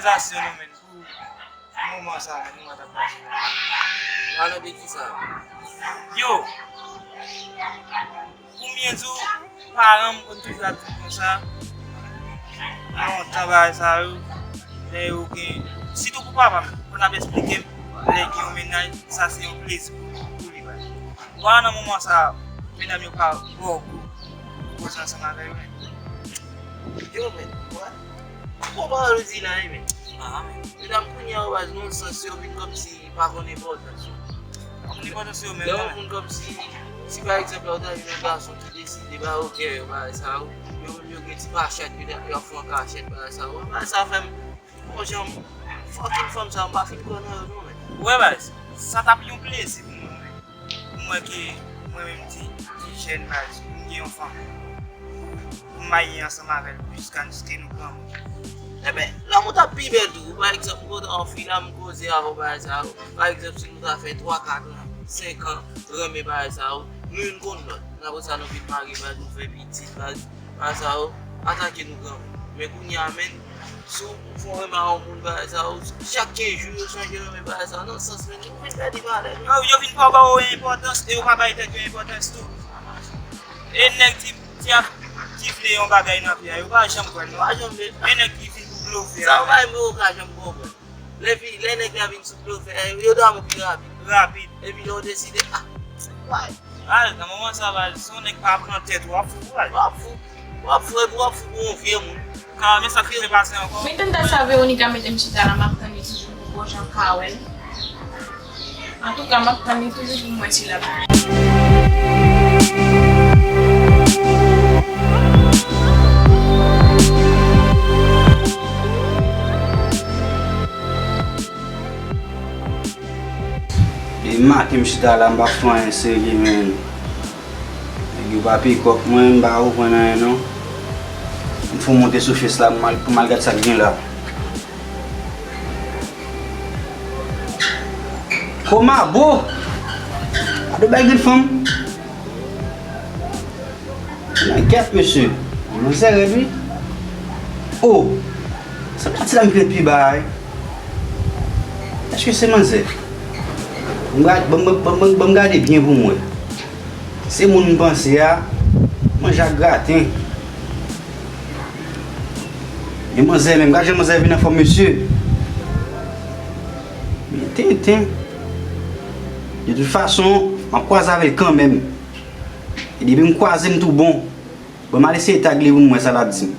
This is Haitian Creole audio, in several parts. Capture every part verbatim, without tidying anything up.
Felisitasyon nou menm pou moman sa a nou ap pase. Pale de kisa? Yo, pou m byen di w, paran m konn toujou ap di m konsa, lontan bagay sa yo, lè yo gen, sitou pou papa m, konn ap esplike m, lè gen yon mennaj, sa se yon plezi pou, pou li, baz. Bon, nan moman sa a, medam yo ka ba w kou pou koze ansanm avè yo menm. Yo, men, what? Bon, pawòl ou di la, wi, men. Ah, men. Medam kounye a, yo, baz, nan sans, yo vin kòmsi pa konn enpòtans yo. Pa konn enpòtans yo menm, lè yon moun kòmsi, si pa egzanp, la, ou ta jwenn yon gason ki deside ba yo kè yo, bagay sa yo, yo menm yo gen ti pachat, yo, yo ap fè an kachèt, bagay sa yo. Bagay sa fè m Bon, jan fucking fanm sa, m pa fin kwè nan yo non, men. Ou wè, baz, sa t ap yon plezi pou mwen, men. Pou mwen ke, mwen menm ti, ti jèn, baz, pou m gen yon fanm, pou m maye ansanm avè l jiskaske nou granmoun. Enben, lanmou t ap pi bèl tou. Pa egzanp, m kontan yon fi la, m koze avè w bagay sa yo. Pa egzanp, si nou ta fè twa, kat an, senk an, renmen bagay sa yo, nou youn konn lòt. Apre sa, nou vin marye, baz, nou fè pitit, baz. Bagay sa yo atake nou granmoun. Men kounye a, menn, si w fè w renmen a yon moun, bagay sa yo, chak kenz jou, yo chanje renmen bagay sa yo. Nan sans, menn, nou vin pèdi valè nou. Yo, yo vin pa ba w enpòtans, e yo pa bay tèt yo enpòtans tou. E nèg ki, ki ap, ki vle yon bagay nan vi a, yo pa janm kwè l non. Pa janm vle. E nèg ki vin pou blofe a. Sa yo bay, men yo ka janm konprann. Lè fi, lè nèg la vin sou blofè, yo damou pi rapid. Rapid. Epi lè w deside, ah, why? Al, nan moman sa, baz, si yon nèg pa pran tèt ou, w ap fou, baz. W ap fou. W ap fou, epi w ap fou pou yon vye moun. Ka, men sa k fè pase ankò. Men tann dat sa, Veronica mete m chita la, m ap tann li toujou pou bon jan m ka wè l. Antouka, m ap tann li toujou pou m wè si l ap. Depi maten m chita la, m pa fè anyen serye, menn. Nèg yo pa pikòp mwen, m pa konprann anyen non. M fè w monte sou Face la pou m al, pou m al gad sa k gen la. Komabo! Gade yon bagay grenn fanm. Nan kèt, mesye. Manzè rèd, wi. Oh! Sa pati la m kreye pi ba a, wi. Èske se manzè? Ban m ga-, ban m, ban m, ban m, ban m gade byen pou m wè. Se moun m panse a, manje ak graten. Men manzè menm, gad jan manzè vin anfòm, mesye. Men tenten. De tout fason, m ap kwaze avè l kanmenm. E depi m kwaze, m tou bon. Bon, m al eseye tag li pou m wè sa l ap di m.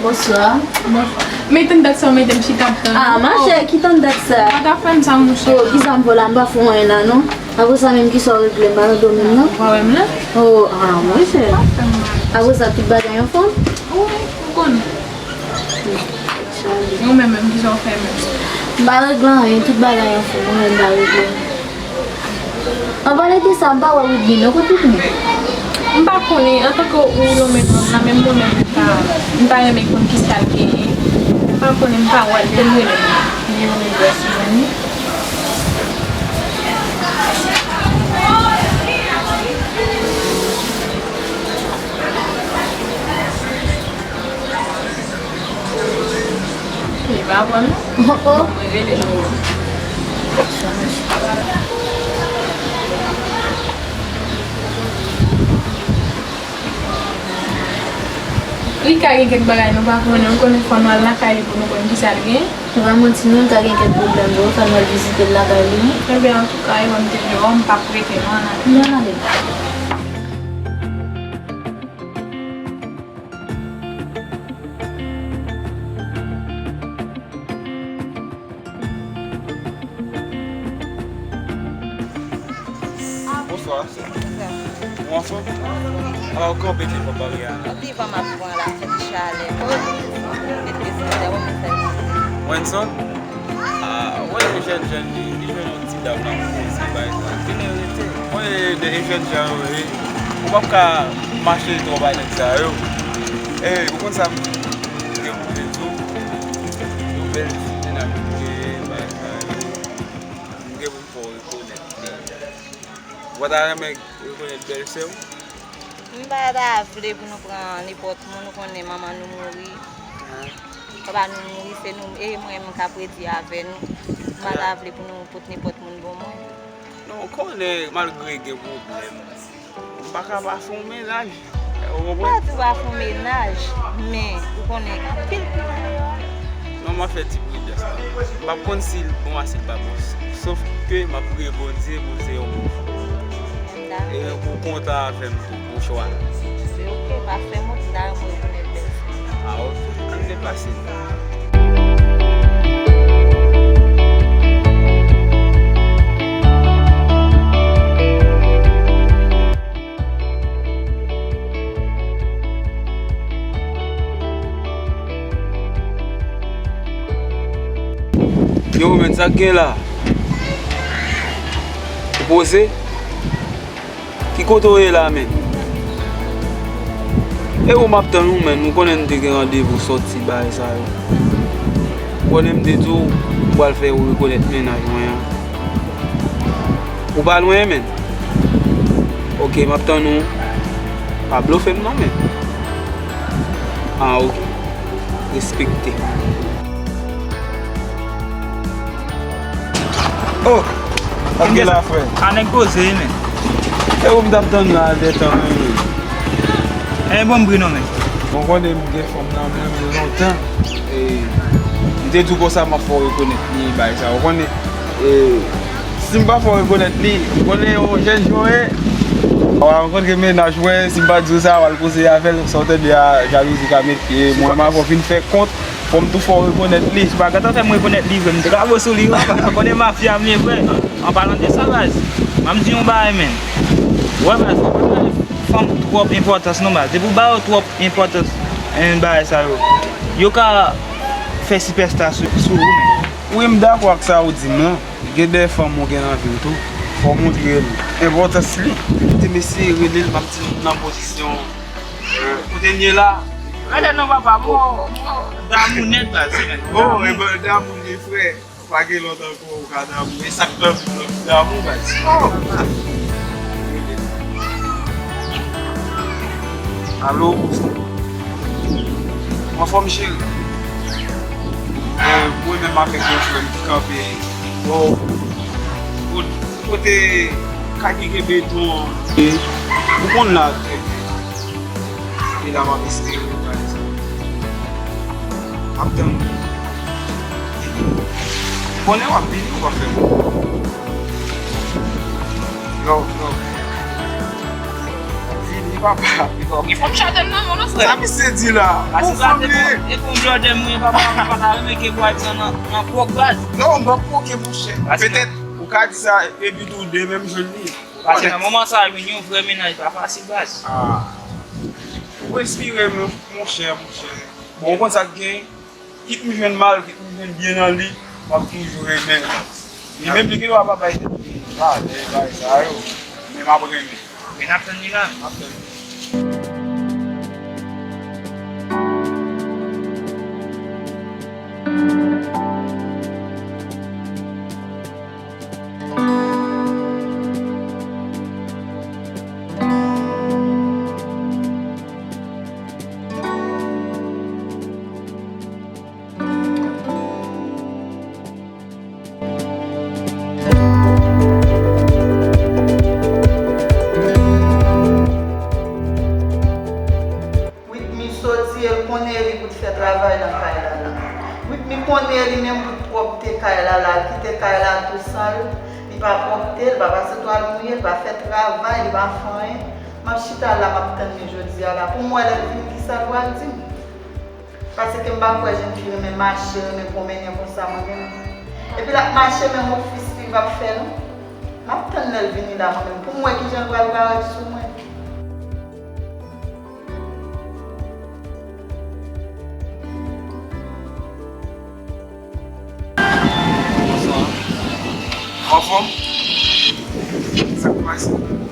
Bonswa. Bonswa. Men tann dat sa w mete m chita ap tann ou. Ah, machè, ki tann dat sa? Pa ta fè m sa, monchè. Oh, kisa m fè w la? M pa fè w anyen la, non. Apre sa menm, kisa w regle? M pa tande w menm, non. Ou pa wè m la? Oh, ah, monchè. Apre sa, tout bagay anfòm? Wi, ou konn. Ou menm menm, kisa w fè menm? M pa regle anyen, tout bagay anfòm, mwen menm m pa regle anyen. An pale de sa, m pa wè Widby non, kote Widby? M pa konnen, antanke ou yon mèt nòm la, menm mwen menm, m pa, m ta renmen konn kisa l genyen. M pa konnen, m pa wè l, te m rele l. Li yon mèt nòm. Li pa pran non. Oh, oh. Mwen rele l. Li ka gen kèk bagay nou pa konnen, ou konnen fò nou al lakay li pou nou konn kisa l gen. Nou pa manti non, li ka gen kèk pwoblèm vre, fò nou al vizite l lakay li. Enben, antouka, e ban m te deyò, m p ap rete non, ann ale. Nou ann ale. Bonswa. Ou anfòm? Ala w kanpe devan baryè a. Li van m ap pran la, se ti chalè. Mèt Wenson, wè mesaj. Wenson? Ah, wè jèn jan li, li jwenn yon ti dam nan koze bay sa. Vin rete. Mwen de jèn jan yo ye. Ou p ap ka mache twòp ak nèg sa yo. E, ou konn sa m gen pou m di w? Yon bèl ti nèg ki bay sa yo. M gen pou m fè w rekonèt li. Ou pa ta renmen rekonèt bèlsè w? M pa ta vle pou nou pran nenpòt moun, ou konnen manman nou mouri. Papa nou mouri, se nou, e mwen menm k ap redi avè nou. M pa ta vle pou nou pot nenpòt moun ban mwen. Non, ou konnen, malgre gen pwoblèm, m pa ka pa fè yon mennaj. Ou konprann? M pa di w pa fè yon mennaj, men ou konnen anpil moun deyò. Non, m ap fè ti pridans. M p ap konn si l bon a si l pa bon. Sof ke m ap priye Bondye pou l se yon bon fanm. E ou kontan avè m tou pou chwa. Se oke, pa fè mwen ta renmen rekonèt bèlsè. Ah, oke. Ann deplase. Yo, men, sa k gen la? Ou poze? Ki kote w ye la, men? E ou m ap tann ou, men. Ou konnen m te gen randevou sòti bagay sa yo. Ou konnen m te di w, ou pral fè ou rekonèt mennaj mwen an. Ou pa lwen, men. Oke, m ap tann ou. Pa blofe m non, men. Ah, oke. Respekte. Oh! Sa k gen la, frè? A nèg poze, men. E ou m t ap tann la, dètan, men. E bon, m pri non, men. Bon, konnen m gen fanm nan, men, men lontan. E, m te di w konsa, m ap fè w rekonèt li, bagay sa. Ou konnen, e, si m pa fè w rekonèt li, ou konnen yon jèn jan w ye. W a rankontre mennaj mwen, si m pa di w sa, w al koze avè l, sa w tande a, jalouzi ka met pye. Mwen, m ap fin fè kont, fò m tou fè w rekonèt li. Se pa gata fè m rekonèt li vre, m te ka bo sou li, w konnen mafya m ye vre. An palan de sa, baz, m ap di yon bagay, men. Wè, baz, ou pa bay fanm twòp enpòtans, non, baz. Depi w ba yo twòp enpòtans, en, bagay sa yo, yo ka fè sipèsta sou, sou ou, men. Wi, m dakò ak sa ou di m lan. Gen de fanm ou gen nan vi w tou. Fò w montre l enpòtans li. Ti mesye rele l, m ap di l nan pozisyon, euh, kote n ye la. Gade non, papa, mò, mò damou nèt, baz. Oh, e ben, damou li, frè. Pa gen lòt ankò ou ka damou. E sa k nan vi w lan, damou, baz. Oh! Alo, bonswa. Anfòm, cheri? Eh, mwen menm avèk yon frè m ki kanpe bò, kot-, kote kay ki gen beton an. Ou konn la trè byen. E la m ap espere ou pral sa. M ap tann ou. Konnen w ap vini, ou p ap fè m. Love, love. Vini, papa. Ou gen fòm chadèm nan, non, frè? Sa misye di la? Ou fanm li ye. E pou blòdè mwen, papa, mwen pa ta renmen ke bwa di nan, nan kwòk baz. Non, m p ap kwoke, monchè. Petèt, ou ka di sa, epi tou, demen m jwenn li. Paske nan moman sa, jwenn yon vrè mennaj pa fasil, baz. Ah. Ou enspire m, monchè, monchè. Bon, ou konn sa k gen, kit m jwenn mal, kit m jwenn byen nan li, m ap toujou renmen l. Li menm, li gen dwa pa bay tèt li valè, bagay sa yo. Men m ap renmen. Men n ap tann li la. M ap tann li. Whitney soti, e l konnen e li pou t fè travay nan kay la la. Whitney konnen e li menm pou t pwòpte kay la la, l kite kay la tou sal, li pa pwòpte l, pa pase twal mouye, l pa fè travay, li pa fè anyen. M ap chita la, m ap tann li jodi a la. Pou m wè lè l vini, kisa l pral di m. Paske m pa kwè jèn fi renmen mache, renmen pwonmennen konsa mwen menm. Epi l ap mache, men ofis li p ap fè non. M ap tann lè l vini la mwen menm, pou m wè kijan l pral parèt sou mwen. Bonswa. Ou anfòm? Sa k pase?